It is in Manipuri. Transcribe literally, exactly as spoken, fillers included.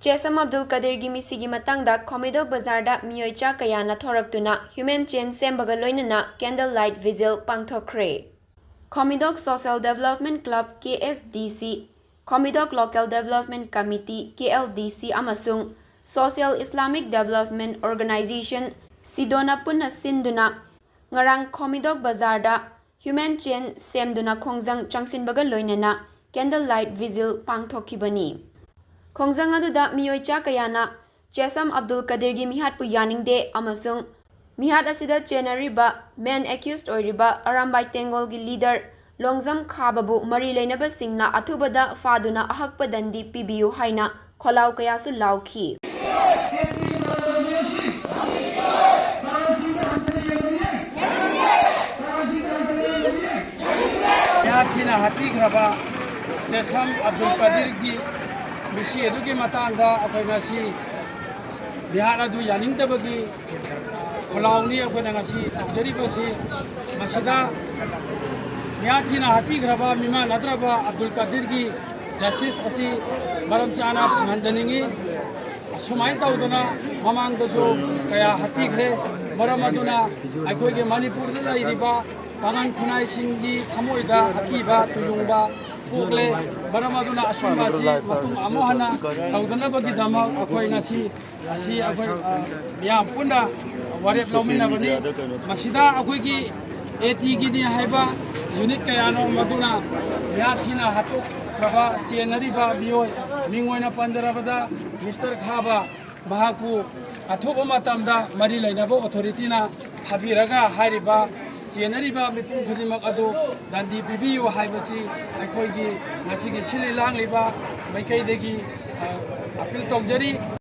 ꯆꯦꯁꯝ ꯑꯕꯗꯨꯜ ꯀꯗꯤꯔꯒꯤ ꯃꯤꯁꯤꯒꯤ ꯃꯇꯥꯡꯗ ꯈꯣꯃꯤꯗꯣꯛ ꯕꯖꯥꯔꯗ ꯃꯤꯑꯣꯏ ꯆꯥ ꯀꯌꯥꯅ ꯊꯣꯔꯛꯇꯨꯅ human chain ꯁꯦꯝꯕꯒ ꯂꯣꯏꯅꯅ candle light vigil ꯄꯥꯡꯊꯣꯛꯈ꯭ꯔꯦ꯫ ꯈꯣꯃꯤꯗꯣꯛ Social Development Club, K S D C, ꯈꯣꯃꯤꯗꯣꯛ Local Development Committee, K L D C, ꯑꯃꯁꯨꯡ Social Islamic Development Organization, ꯁꯤꯗꯣꯅ ꯄꯨꯟꯅ ꯁꯤꯟꯗꯨꯅ ꯉꯔꯥꯡ ꯈꯣꯃꯤꯗꯣꯛ ꯕꯖꯥꯔꯗ human chain ꯁꯦꯝꯗꯨꯅ ꯈꯣꯡꯖꯪ ꯆꯪꯁꯤꯟꯕꯒ ꯂꯣꯏꯅꯅ candle light vigil ꯄꯥꯡꯊꯣꯛꯈꯤꯕꯅꯤ꯫ ꯈꯣꯡꯖꯪ ꯑꯗꯨꯗ ꯃꯤꯑꯣꯏ ꯆꯥ ꯀꯌꯥꯅ ꯆꯦꯁꯝ ꯑꯕꯗꯨꯜ ꯀꯗꯤꯔꯒꯤ ꯃꯤꯍꯥꯠꯄꯨ ꯌꯥꯅꯤꯡꯗꯦ ꯑꯃꯁꯨꯡ ꯃꯤꯍꯥꯠ ꯑꯁꯤꯗ ꯆꯦꯟꯅꯔꯤꯕ main accused ꯑꯣꯏꯔꯤꯕ ꯑꯔꯥꯝꯕꯥꯏ ꯇꯦꯡꯒꯣꯜꯒꯤ leader ꯂꯣꯡꯖꯝ ꯈꯥꯕꯕꯨ ꯃꯔꯤ ꯂꯩꯅꯕꯁꯤꯡꯅ ꯑꯊꯨꯕꯗ ꯐꯥꯗꯨꯅ ꯑꯍꯛꯄ ꯗꯟꯗꯤ ꯄꯤꯕꯤꯌꯨ ꯍꯥꯏꯅ ꯈꯣꯜꯂꯥꯎ ꯀꯌꯥꯁꯨ ꯂꯥꯎꯈꯤ꯫ ꯃꯤꯍꯥꯠ ꯊꯤꯅ ꯍꯥꯠꯄꯤꯈ꯭ꯔꯕ ꯆꯦꯁꯝ ꯑꯕꯗꯨꯜ ꯀꯗꯤꯔꯒꯤ ꯃꯤꯁꯤ ꯑꯗꯨꯒꯤ ꯃꯇꯥꯡꯗ ꯑꯩꯈꯣꯏ ꯉꯁꯤ ꯃꯤꯍꯥꯠ ꯑꯗꯨ ꯌꯥꯅꯤꯡꯗꯕꯒꯤ ꯈꯣꯜꯂꯥꯎꯅꯤ ꯑꯩꯈꯣꯏꯅ ꯉꯁꯤ ꯇꯧꯖꯔꯤꯕꯁꯤ꯫ ꯃꯁꯤꯗ ꯃꯤꯍꯥꯠ ꯊꯤꯅ ꯍꯥꯠꯄꯤꯈ꯭ꯔꯕ ꯃꯤꯃꯥꯟꯅꯗ꯭ꯔꯕ ꯑꯕꯗꯨꯜ ꯀꯗꯤꯔꯒꯤ justice ꯑꯁꯤ ꯃꯔꯝ ꯆꯥꯅ ꯐꯪꯍꯟꯖꯅꯤꯡꯏ꯫ ꯑꯁꯨꯃꯥꯏꯅ ꯇꯧꯗꯅ ꯃꯃꯥꯡꯗꯁꯨ ꯀꯌꯥ ꯍꯥꯠꯄꯤꯈ꯭ꯔꯦ꯫ ꯃꯔꯝ ꯑꯗꯨꯅ ꯑꯩꯈꯣꯏꯒꯤ ꯃꯅꯤꯄꯨꯔꯗ ꯂꯩꯔꯤꯕ ꯄꯥꯉꯜ ꯈꯨꯟꯅꯥꯏꯁꯤꯡꯒꯤ ꯊꯃꯣꯏꯗ ꯑꯀꯤꯕ ꯇꯨꯌꯨꯡꯕ ꯄꯣꯛꯂꯦ꯫ ꯃꯔꯝ ꯑꯗꯨꯅ ꯑꯁꯨꯝꯕ ꯑꯁꯤ ꯃꯇꯨꯡ ꯑꯃꯨꯛ ꯍꯟꯅ ꯇꯧꯗꯅꯕꯒꯤꯗꯃꯛ ꯑꯩꯈꯣꯏ ꯉꯁꯤ ꯑꯁꯤ ꯑꯩꯈꯣꯏ, ꯑ, ꯃꯤꯌꯥꯝ ꯄꯨꯟꯅ ꯋꯥꯔꯦꯞ ꯂꯧꯃꯤꯟꯅꯕꯅꯤ꯫ ꯃꯁꯤꯗ ꯑꯩꯈꯣꯏꯒꯤ AT ꯒꯤꯅꯤ ꯍꯥꯏꯕ unit ꯀꯌꯥꯅꯣ ꯃꯗꯨꯅ ꯃꯤꯍꯥꯠ ꯊꯤꯅ ꯍꯥꯠꯇꯣꯛꯈ꯭ꯔꯕ ꯆꯦꯟꯅꯔꯤꯕ ꯃꯤꯑꯣꯏ, ꯃꯤꯡ ꯑꯣꯏꯅ ꯄꯟꯖꯔꯕꯗ ꯃꯤꯁꯇꯔ ꯈꯥꯕ, ꯃꯍꯥꯛꯄꯨ ꯑꯊꯨꯕ ꯃꯇꯝꯗ ꯃꯔꯤ ꯂꯩꯅꯕ authority ꯅ ꯐꯥꯕꯤꯔꯒ ꯍꯥꯏꯔꯤꯕ ꯆꯦꯟꯅꯔꯤꯕ ꯃꯤꯄꯨꯝ ꯈꯨꯗꯤꯡꯃꯛ ꯑꯗꯨ ꯗꯟꯗꯤ ꯄꯤꯕꯤꯌꯨ ꯍꯥꯏꯕꯁꯤ ꯑꯩꯈꯣꯏꯒꯤ ꯉꯁꯤꯒꯤ ꯁꯤꯜꯂꯤ ꯂꯥꯡꯂꯤꯕ ꯃꯥꯏꯀꯩꯗꯒꯤ, ꯑ, appeal ꯇꯧꯖꯔꯤ꯫